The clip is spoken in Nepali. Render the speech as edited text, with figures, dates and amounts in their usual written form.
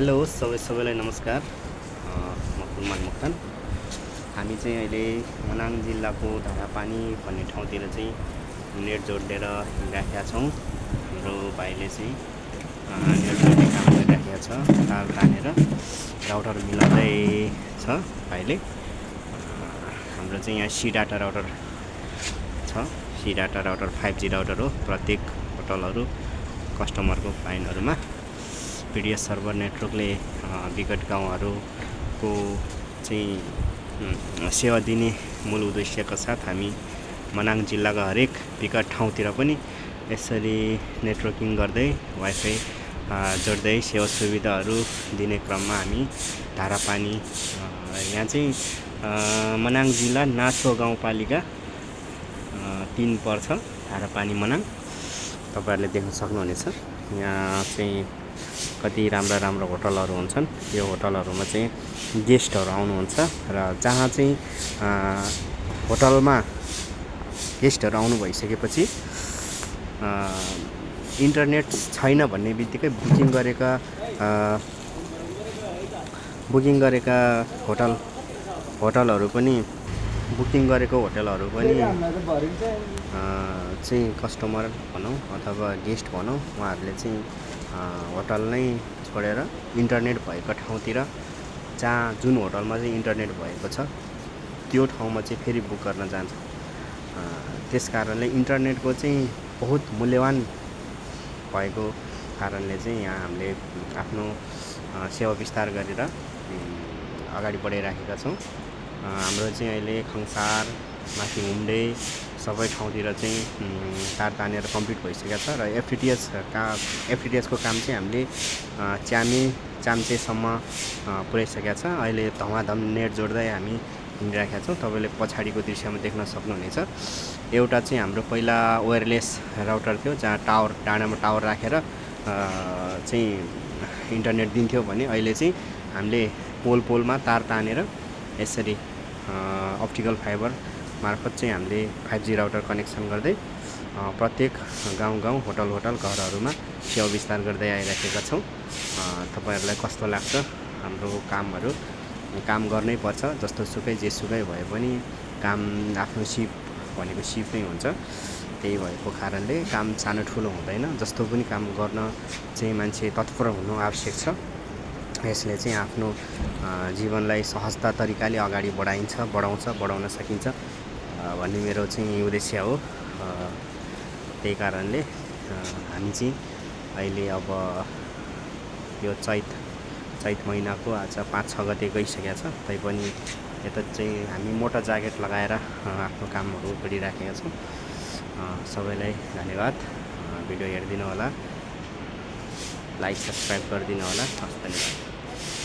हेलो सबैलाई नमस्कार। म कुलमान मोक्तान। हामी चाहिँ अहिले मनाङ जिल्लाको धारापानी भन्ने ठाउँतिर चाहिँ नेट जोडेर हिँडिराखेका छौँ। हाम्रो भाइले चाहिँ नेट जोड्ने काम गरिराखेको छ, तार तानेर राउटर मिलाउँदै छ भाइले। हाम्रो चाहिँ यहाँ सी डाटा राउटर छ। C data router 5G router हो। प्रत्येक होटलहरू कस्टमरको लाइनहरूमा पीडीएस सर्भर नेटवर्कले विकट गाउँहरूको चाहिँ सेवा दिने मूल उद्देश्यका साथ हामी मनाङ जिल्लाका हरेक विकट ठाउँतिर पनि यसरी नेटवर्किङ गर्दै वाइफाई जोड्दै सेवा सुविधाहरू दिने क्रममा हामी धारापानी यहाँ चाहिँ मनाङ जिल्ला नाचो गाउँपालिका 3 पर्छ। धारापानी मनाङ तपाईहरुले देख्न सक्नुहुनेछ। यहाँ चाहिँ कति राम्रा होटलहरू हुन्छन्। यो होटलहरूमा चाहिँ गेस्टहरू आउनुहुन्छ र जहाँ चाहिँ होटलमा गेस्टहरू आउनु भइसकेपछि इन्टरनेट छैन भन्ने बित्तिकै बुकिङ गरेका होटलहरू पनि चाहिँ कस्टमर भनौँ अथवा गेस्ट भनौँ, उहाँहरूले चाहिँ होटल नै छोडेर इन्टरनेट भएको ठाउँतिर जुन होटलमा चाहिँ इन्टरनेट भएको छ त्यो ठाउँमा चाहिँ फेरि बुक गर्न जान्छ। त्यस कारणले इन्टरनेटको चाहिँ बहुत मूल्यवान भएको कारणले चाहिँ यहाँ हामीले आफ्नो सेवा विस्तार गरेर अगाडि बढाइराखेका छौँ। हाम्रो चाहिँ अहिले खङसार माथि हुम्डे सबै ठाउँतिर चाहिँ तार तानेर कम्प्लिट भइसकेको छ र एफटिटिएचको काम चाहिँ हामीले चाम्चेसम्म पुर्याइसकेका छ। अहिले धमाधम नेट जोड्दै हामी हिँडिराखेका छौँ। तपाईँले पछाडिको दृश्यमा देख्न सक्नुहुनेछ। एउटा चाहिँ हाम्रो पहिला वायरलेस राउटर थियो, जहाँ डाँडामा टावर राखेर चाहिँ इन्टरनेट दिन्थ्यो भने अहिले चाहिँ हामीले पोलमा तार तानेर यसरी अप्टिकल फाइबर मार्फत चाहिँ हामीले 5G राउटर कनेक्सन गर्दै प्रत्येक गाउँ होटल घरहरूमा सेवा विस्तार गर्दै आइराखेका छौँ। तपाईहरुलाई कस्तो लाग्छ हाम्रो कामहरू? काम गर्नै पर्छ, जस्तो सुकै जेसुकै भए पनि काम आफ्नो सिप भनेको सिप नै हुन्छ। त्यही भएको कारणले काम सानो ठुलो हुँदैन, जस्तो पनि काम गर्न चाहिँ मान्छे तत्पर हुनु आवश्यक छ। यसले चाहिँ आफ्नो जीवनलाई सहजता तरिकाले अगाडि बढाउन सकिन्छ भन्ने मेरो चाहिँ उद्देश्य हो। त्यही कारणले हामी चाहिँ अहिले अब यो चैत महिनाको आज 5-6 गते गइसकेको छ, तैपनि यता चाहिँ हामी मोटा ज्याकेट लगाएर आफ्नो कामहरू गरिराखेका छौँ। सबैलाई धन्यवाद। भिडियो हेरिदिनु होला, लाइक सब्सक्राइब गरिदिनु होला। हस्, धन्यवाद।